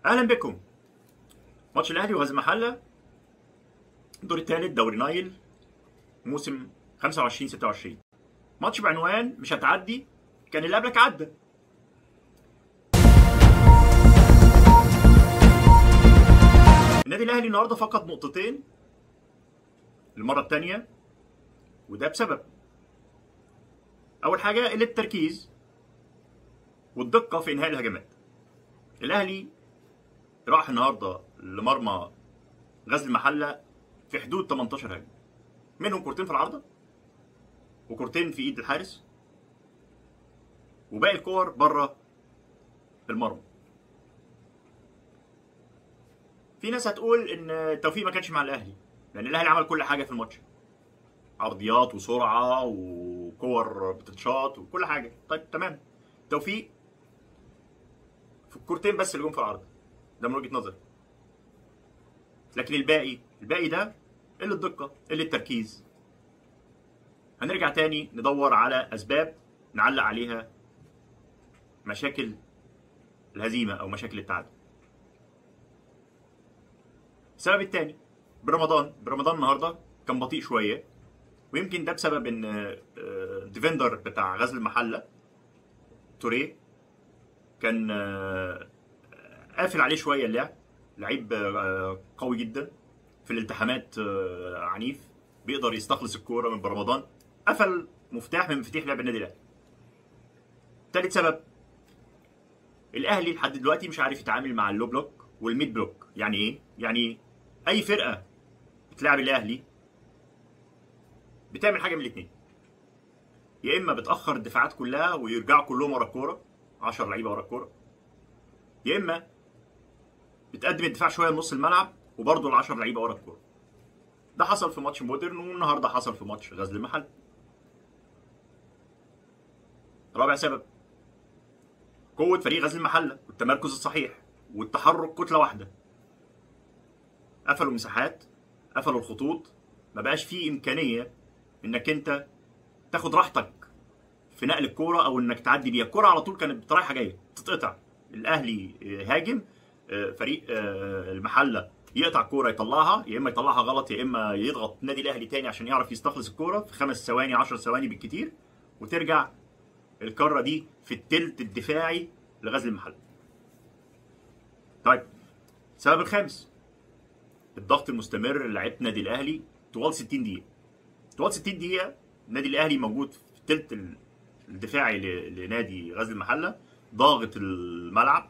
اهلا بكم. ماتش الاهلي وغزل المحلة، الدور الثالث دوري نايل موسم 25-26. ماتش بعنوان مش هتعدي، كان اللي قبلك عدى. النادي الاهلي النهارده فقد نقطتين للمرة الثانية، وده بسبب اول حاجة قلة التركيز والدقه في انهاء الهجمات. الاهلي راح النهارده لمرمى غزل المحلة في حدود 18 هجمة، منهم كورتين في العارضة وكورتين في ايد الحارس، وباقي الكور بره المرمى. في ناس هتقول ان التوفيق ما كانش مع الاهلي، لان الاهلي عمل كل حاجة في الماتش، عرضيات وسرعة وكور بتتشاط وكل حاجة. طيب تمام، توفيق في الكورتين بس اللي جم في العارضة، ده من وجهه نظري. لكن الباقي ده قلة دقه، قلة تركيز. هنرجع تاني ندور على اسباب نعلق عليها مشاكل الهزيمة او مشاكل التعادل. السبب الثاني برمضان النهارده كان بطيء شوية، ويمكن ده بسبب ان ال defender بتاع غزل المحلة توريه كان قافل عليه شوية اللعب. لعيب قوي جدا في الالتحامات، عنيف، بيقدر يستخلص الكورة من برمضان، قفل مفتاح من مفاتيح لعب النادي الاهلي. ثالث سبب، الاهلي لحد دلوقتي مش عارف يتعامل مع ال low block وال mid block. يعني ايه؟ يعني اي فرقه بتلعب الاهلي بتعمل حاجة من الاثنين، يا اما بتاخر الدفاعات كلها ويرجعوا كلهم ورا الكورة، 10 لعيبة ورا الكورة، يا اما بتقدم الدفاع شوية لنص الملعب وبرضه ال10 لعيبة ورا الكورة. ده حصل في ماتش مودرن، والنهارده حصل في ماتش غزل المحلة. رابع سبب، قوة فريق غزل المحلة والتمركز الصحيح والتحرك كتلة واحدة. قفلوا مساحات، قفلوا الخطوط، ما بقاش فيه امكانية انك انت تاخد راحتك في نقل الكورة او انك تعدي بيها. الكورة على طول كانت رايحة جاية تتقطع، الاهلي هاجم، فريق المحلة يقطع الكورة يطلعها، يا اما يطلعها غلط يا اما يضغط النادي الاهلي تاني عشان يعرف يستخلص الكورة في 5 ثواني 10 ثواني بالكتير، وترجع الكره دي في الثلث الدفاعي لغزل المحلة. طيب السبب الخامس، الضغط المستمر لعيبة النادي الاهلي طوال 60 دقيقة. طوال 60 دقيقة النادي الاهلي موجود في الثلث الدفاعي لنادي غزل المحلة، ضاغط الملعب،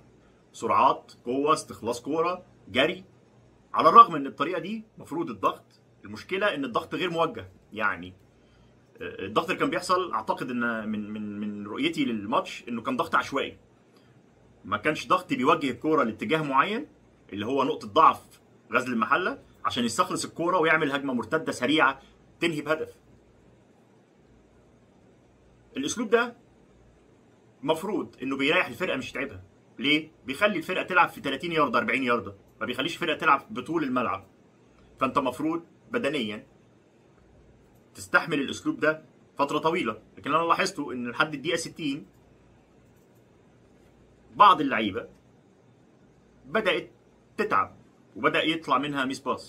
سرعات، قوة، استخلاص كورة، جري. على الرغم ان الطريقة دي مفروض الضغط، المشكلة ان الضغط غير موجه. يعني الضغط اللي كان بيحصل، اعتقد ان من من من رؤيتي للماتش انه كان ضغط عشوائي، ما كانش ضغط بيوجه الكورة لاتجاه معين اللي هو نقطة ضعف غزل المحلة عشان يستخلص الكورة ويعمل هجمة مرتدة سريعة تنهي بهدف. الاسلوب ده مفروض انه بيريح الفرقة مش يتعبها. ليه؟ بيخلي الفرقة تلعب في 30 يارده 40 يارده، ما بيخليش الفرقة تلعب بطول الملعب. فانت مفروض بدنيا تستحمل الاسلوب ده فترة طويلة، لكن انا لاحظته ان لحد الدقيقة 60 بعض اللعيبة بدات تتعب وبدا يطلع منها miss pass.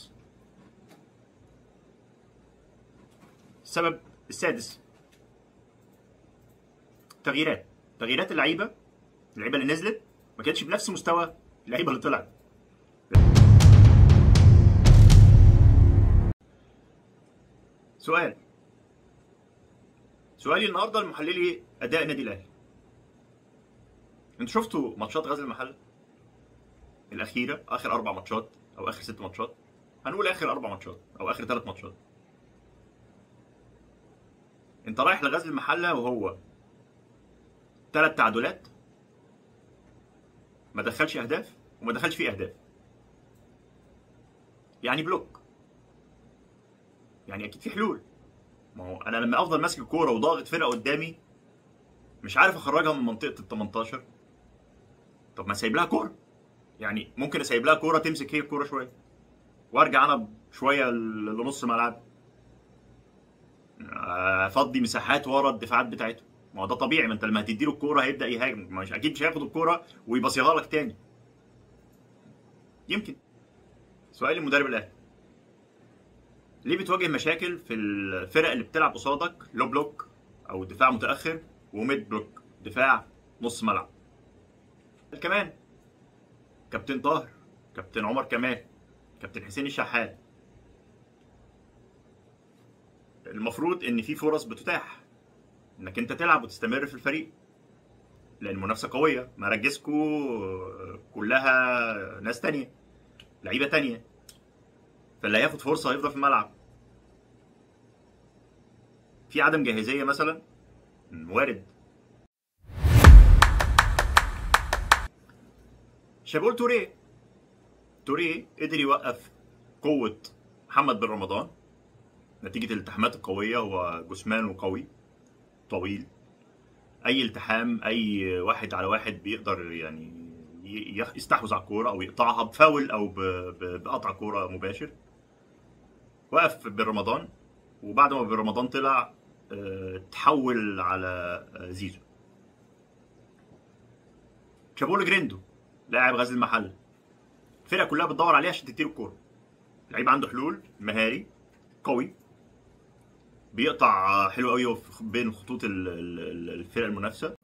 السبب السادس، تغييرات اللعيبة اللي نزلت ما كانتش بنفس مستوى اللعيبة اللي طلعت. سؤالي النهارده لمحللي اداء النادي الاهلي، انتوا شفتوا ماتشات غزل المحلة الاخيرة، اخر 4 ماتشات او اخر 6 ماتشات، هنقول اخر 4 ماتشات او اخر 3 ماتشات. انت رايح لغزل المحلة وهو 3 تعادلات، ما دخلش اهداف وما دخلش فيه اهداف، يعني block، يعني اكيد في حلول. ما هو انا لما افضل ماسك الكورة وضاغط فرقه قدامي مش عارف اخرجها من منطقة ال 18، طب ما سايب لها كورة، يعني ممكن اسيب لها كورة تمسك هي الكورة شوية وارجع انا شوية لنص ملعب، افضي مساحات ورا الدفاعات بتاعته. ما هو ده طبيعي، ما انت لما هتديله الكورة هيبدا يهاجم، مش اكيد مش هياخد الكورة ويبصيها لك تاني. يمكن. سؤال لمدرب الاهلي، ليه بتواجه مشاكل في الفرق اللي بتلعب قصادك low block او دفاع متاخر و mid block دفاع نص ملعب؟ كمان كابتن طاهر، كابتن عمر كمال، كابتن حسين الشحات، المفروض ان في فرص بتتاح انك انت تلعب وتستمر في الفريق، لان المنافسة قوية، مراكزكو كلها ناس تانية، لعيبة تانية، فاللي هياخد فرصة هيفضل في الملعب. في عدم جاهزية مثلا، وارد. شابول توريه، توريه قدر يوقف قوة محمد بن رمضان نتيجة الالتحامات القوية، هو جسمانه قوي طويل، اي التحام اي واحد على واحد بيقدر يعني يستحوذ على الكورة او يقطعها بفاول او بقطع كورة مباشر. وقف بن رمضان، وبعد ما بن رمضان طلع تحول على زيزو. شابول جريندو لاعب غزل المحلة، الفرقة كلها بتدور عليه عشان تديله الكورة. لعيب عنده حلول، مهاري قوي، بيقطع حلو قوي بين خطوط الفرق المنافسة.